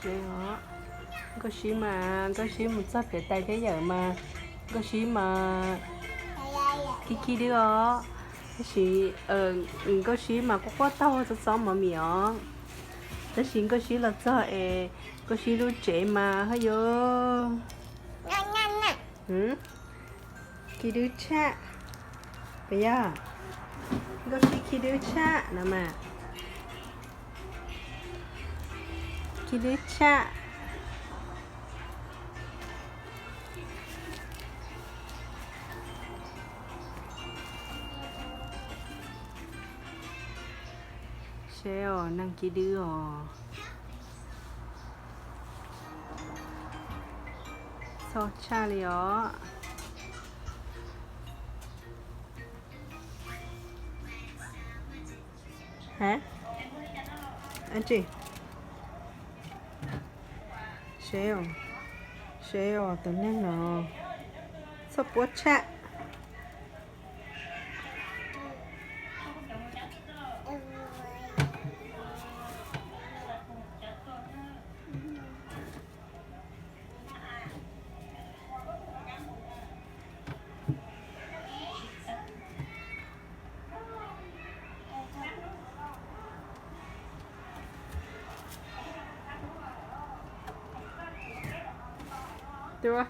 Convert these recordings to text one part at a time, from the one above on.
Os, Nkauj Sib mas, Nkauj Sib mus txog piav tais thiab yawm mas, Nkauj Sib mas khi khi dwb os. Tab sis Nkauj Sib mas quaj quaj taug txob txob mov mim os. Tab sis Nkauj Sib los txog es Nkauj Sib lub tsev mas ho yuav khi dwb tshaj. Puas yog? Nkauj Sib khi dwb tshaj no mas. Khi dwb tshaj. Seb os, neeg khi dwb os. Txog tshaj li os. Ha? Tsis seb, seb os, tus neeg no txhob puab tshaj.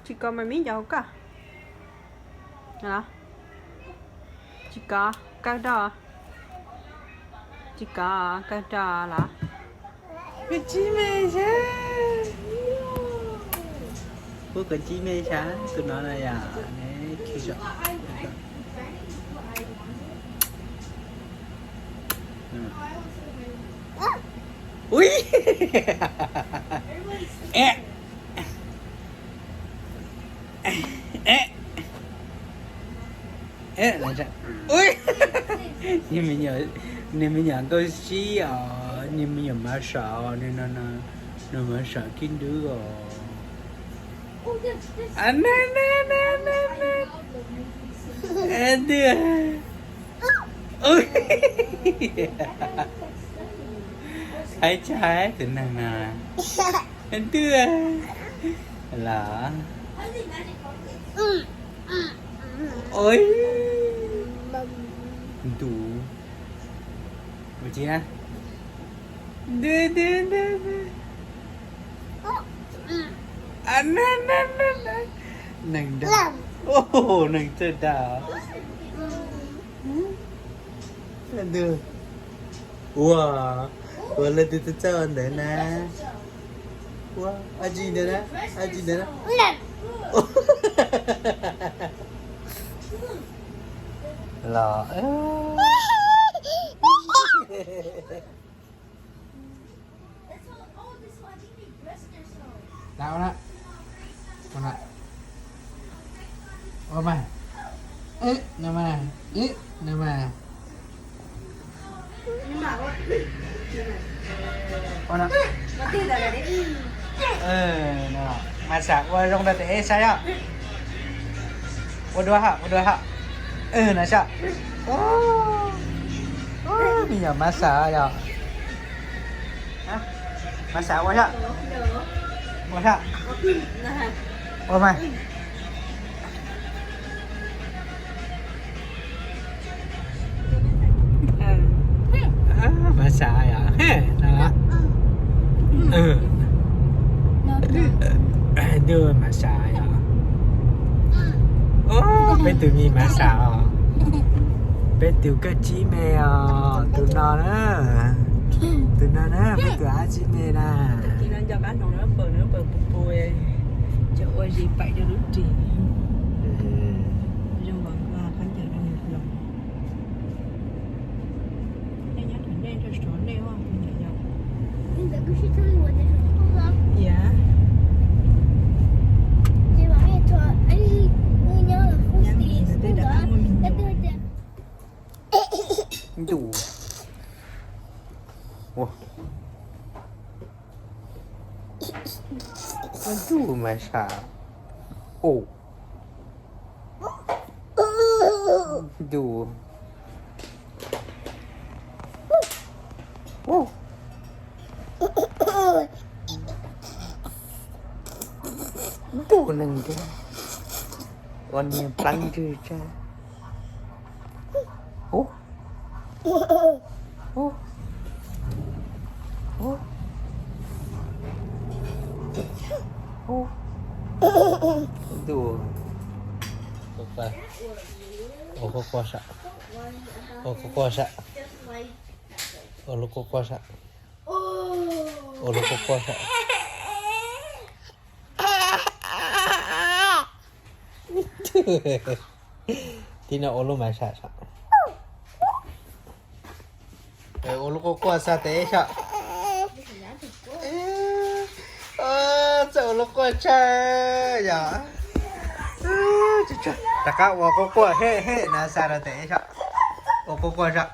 Tsis kov mas mib ncaus koj. Tsis kov, kawg rau. Tsis kov, kawg rau los. Koj tsib me sav. Puab koj tsib me sav, tus no na yom. Ui. Ui. Niag me nyuam Nkauj Sib os, niag me nyuam Mav Sam, niag no, niag Mav Sam khib dwb os. Ntws. Haib tshaj tus neeg no. Ntws los. Ntu. Ua tsi na? Ntu, ntu, ntu, ntu. Neeg dag. Neeg txawj dag. Ntu. Ua, ua leej twg txawj txawj ntawd na? Ua, a tsi ntawd na? A tsi ntawd na? Los. Ua mas. Ib, no mas. Ib, no mas. Mas Sam ua zoo rau tes eb saib yom. Ua dua hab, ua dua hab. No saib. Me nyuam Mas Sam yom. Mas Sam ua saib. Ua saib. Ua mas. Mas Sam yom. Ntuj, Mas Sam yom. Peb tus me Mas Sam os. Peb tus koj tsib me os, tus no na. Tus no na, peb tus ab tsib me na. Tus no nco qab hnoos na, paws na, paws pus pus, cov ua zis paim rau lub ris. Zoo nkaus nqa khaub ncaws rau nws hloov. Nej nyob tom ntej nrog sov nej ua tus niam yau. Iab. Nyab ntawd tej rov qab muaj me nyuam. Ntuj. Ua ntuj mas Sam. Ua ntuj. Neeg thiab, ua niag pleeb ntswg tsag. Ub, ub, ub, ub. Ntuj, ua quaj quaj sam, ua quaj quaj sam, ua lub quaj quaj sam, ua lub quaj quaj sam. Tib no ua lub mas sam sam. Ua lub quaj quaj xav tes ib sam. Txawj ua lub quaj tsawg yom. Rov qab ua quaj quaj hej hej no xav rau tes ib sam. Ua quaj quaj sam.